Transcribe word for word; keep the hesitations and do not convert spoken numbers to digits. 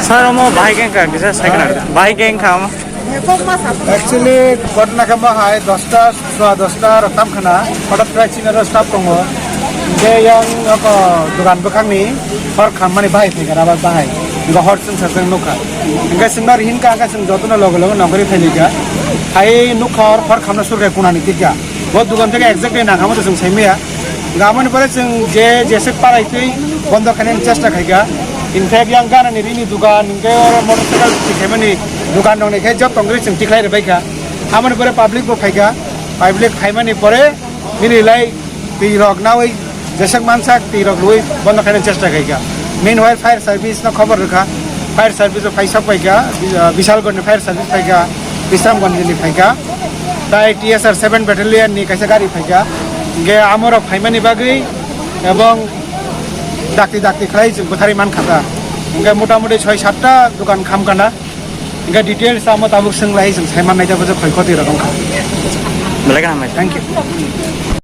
Sir, omo bahai khe wngkha, kisa second. Bahai khe wngkha omo. Actually, ghotona khe bo hai dosta, sua dosta rok tam khna, hothat khlai chini oro staff tongo. Hingke yang oko dogan bwkhakni hor khammani bahai phaikha, rubber bahai. Hingke hor chwng sajak nukha. Hingke chwng nari hinkha, hingke chwng jotono loge loge nongkhorwi phailikha. Hai nukha hor, hor khamna surkhe kunani tikha. Bo dogan theke exactly nangkha, omo to chwng saimaya. Hingke amoni pore chwng je jeswk parai twi bondo khainani chesta khaikha. In fact, yang ganani rini dogan, hingke oro motorcycle bikti khaimani dogan rokni khe joto wngwi chwng tikhlai rwbaikha. Amoni pore public bo phaikha. Public phaimani pore bini lai twi rok nawi jeswk mansak twi rok rwui bondo khainani chesta khaikha. Meanwhile, fire service no khobor rwkha. Fire service o phai sok phaikha, Bi-, ah, Bishalgarh ni fire service phaikha, Bisramganj ni phaikha. Tai T S R seven battalion ni kaisa gari phaikha. Hingke amorok phaimani bagwi ebong dakti dakti khlai chwng bwtharwi mankha ta. Hingke motamuti soi satta dogan khamkana. Hingke details amo tabuk swnglai chwng saiman naida bwswk khoi khoti rok wngkha. Belai kheno hambai. Thank you.